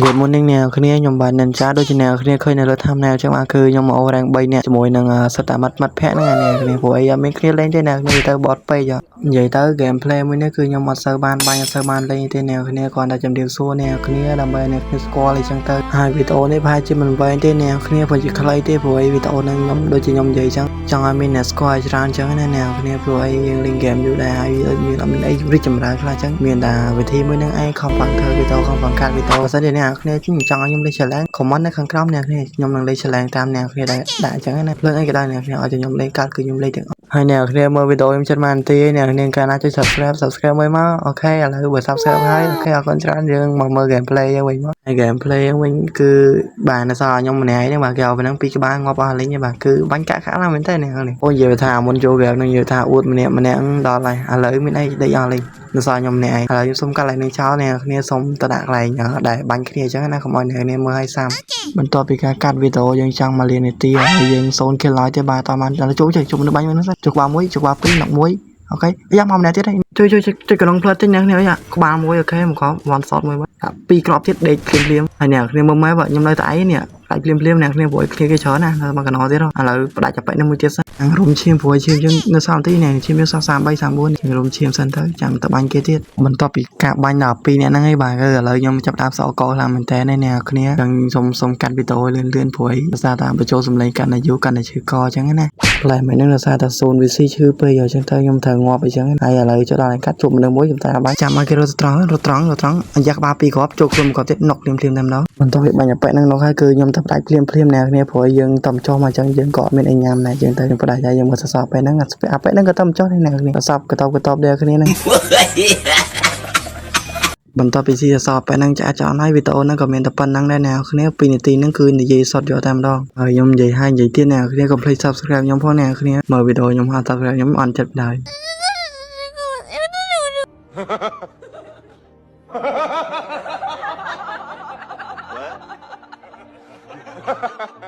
Good morning អ្នកគ្នាខ្ញុំបាទ Ninja ដូចជាអ្នកគ្នាឃើញនៅលើ thumbnail ចឹងបាទគឺខ្ញុំមកអូរ៉ាំង3នាក់ជាមួយនឹងសិតតាមិត្តមិត្តភ័ក្តិហ្នឹងអ្នកគ្នាព្រោះអីអត់មានគ្នាលេងទេអ្នកគ្នាទៅបត់ពេកនិយាយទៅ gameplay មួយនេះគឺខ្ញុំអត់សូវបានបាញ់អត់សូវបានលេងទេអ្នកគ្នាគ្រាន់តែជម្រាបសួរអ្នកគ្នាដើម្បីអ្នកគ្នាស្គាល់អីចឹងទៅហើយវីដេអូនេះប្រហែលជាមិនវែងទេអ្នកគ្នាព្រោះជាខ្លីទេព្រោះអីវីដេអូហ្នឹងខ្ញុំដូចជាខ្ញុំនិយាយចឹងចង់ឲ្យមានអ្នកស្គាល់ច្រើនចឹងណាអ្នកគ្នាព្រោះអីយើងលេង game យូរដែរហើយដូចមានអត់មានអីរីកចម្រើនខ្លះចឹងមានតែវិធីមួយហ្នឹងឯងខំប្រឹងធ្វើវីដេអូខំប្រឹងកាត់វីដេអូបើសិនជាអ្នកគ្នាចង់ឲ្យខ្ញុំលេង challenge comment នៅខាងក្រោមអ្នកគ្នាខ្ញុំនឹងលេង challenge តាមអ្នកគ្នាដែរដាក់ចឹងណាភ្លើងអីក៏ដោយអ្នកគ្នាឲ្យតែខ្ញុំលេងកាត់គឺខ្ញុំលេងទាំងអស់ហើយអ្នកគ្នាមើលវីដេអូខ្ញុំចិត្តបាននាទីអ្នកគ្នាកាលណាចុច subscribe subscribe មួយមក OK ឥឡូវបើ subscribe ហើយ OK អរគុណច្រើនយើងមកមើល gameplay យើងវិញមកហើយ gameplay យើងវិញគឺបាទនៅសល់ខ្ញុំម្នាក់ឯងហ្នឹងបាទគេឲ្យប៉ុណ្ណឹងពីរក្បាលងាប់អស់លេងបាទគឺបាញ់កាក់កាក់ឡើងមែនតើអ្នកនេះអូនិយាយថាមុនចូល game ហ្នឹងនិយាយថាអួតម្នាក់ម្នាក់ដល់ហើយឥឡូវមានអីដេកអស់លេងនៅសល់ខ្ញុំម្នាក់ឯងឥឡូវខ្ញុំសុំកាត់កន្លែងនេះចោលអ្នកគ្នាសុំទៅដាក់កន្លែងដែលបាញ់គ្នាអញ្ចឹងណាកុំឲ្យអ្នកគ្នាមើលឲ្យសាំបន្ទាប់ពីការកាត់វីដេអូយើងចង់មកលាននាទីហើយយើង0 kill ឡើយទេបាទតបានដល់ចូលជុំនៅបាញ់មួយហ្នឹងជុកក្បាលមួយជុកក្បាលពីរណុកមួយ OK យ៉ាមកម្នាក់ទៀតហើយជួយជួយជួយក្នុងផ្លិតតិចអ្នកគ្នាយ៉ាក្បាលមួយ OK មកគ្រាប់ one shot មួយបាទពីរគ្រាប់ទៀតដេកភ្លាមភ្លាមហើយអ្នកគ្នាមើលម៉ែបាទខ្ញុំនៅតែឯងនេះផ្ដាច់ភ្លាមភ្លាមអ្នកគ្នាព្រោះគ្នាគេច្រើនណានៅមកកណោទៀតឥឡូវផ្ដាច់អាប៉ិនឹងមួយទៀតសិនរុំឈាមព្រោះឈាមយើងនៅសល់បន្តិចនេះឈាមយើងសល់33 34រុំឈាមសិនទៅចាំទៅបាញ់គេទៀតបន្ទាប់ពីការបាញ់ដល់2នាក់ហ្នឹងឯងបាទគឺឥឡូវខ្ញុំចាប់ដើមសក់កខ្លាំងមែនតើអ្នកគ្នាចឹងសុំសុំកាត់វីដេអូលឿនលឿនព្រោះដោយសារតែបញ្ចូលសំឡេងកាន់តែយូរកាន់តែឈឺកអញ្ចឹងណាផ្លែមិនហ្នឹងដោយសារតែ0 VC ឈឺពេកអញ្ចឹងទៅខ្ញុំត្រូវងាប់អញ្ចឹងហើយឥឡូវចូលដល់កាត់ជួបមនុស្សមួយខ្ញុំតែបាញ់ចាំឲ្យគេរត់ត្រង់រត់ត្រង់រត់ត្រង់អាយ៉ាក្បាលពីរគ្រាប់ចូលខ្លួនមួយគ្រាប់ទៀតណុកភ្លាមភ្លាមតែម្ដងបន្ទាប់ពីបាញ់អាប៉ែហ្នឹងណុកហើយគឺខ្ញុំទៅផ្ដាច់ភ្លាមភ្លាមអ្នកគ្នាព្រោះយើងតំចុះមកអញ្ចឹងយើងក៏អត់មានអីញ៉ាំដែរយើងទៅខ្ញុំផ្ដាច់ហើយយើងមកសរសើរប៉ែហ្នឹងអាប៉ែហ្នឹងក៏តំចុះដែរអ្នកគ្នាសរសើរកតបកតបដែរគ្នាហ្នឹង បន្ទាប់ពីស៊ីសសរប៉ែហ្នឹងចាក់ចោលហើយវីដេអូហ្នឹងក៏មានតែប៉ុណ្្នឹងដែរអ្នកគ្នា2នាទីហ្នឹងគឺនិយាយសុទ្ធយកតែម្ដងហើយខ្ញុំនិយាយហើយនិយាយទៀតអ្នកគ្នាកុំភ្លេច Subscribe ខ្ញុំផងអ្នកគ្នាមើលវីដេអូខ្ញុំហើយ Subscribe ខ្ញុំអន់ចិត្តដែរ What?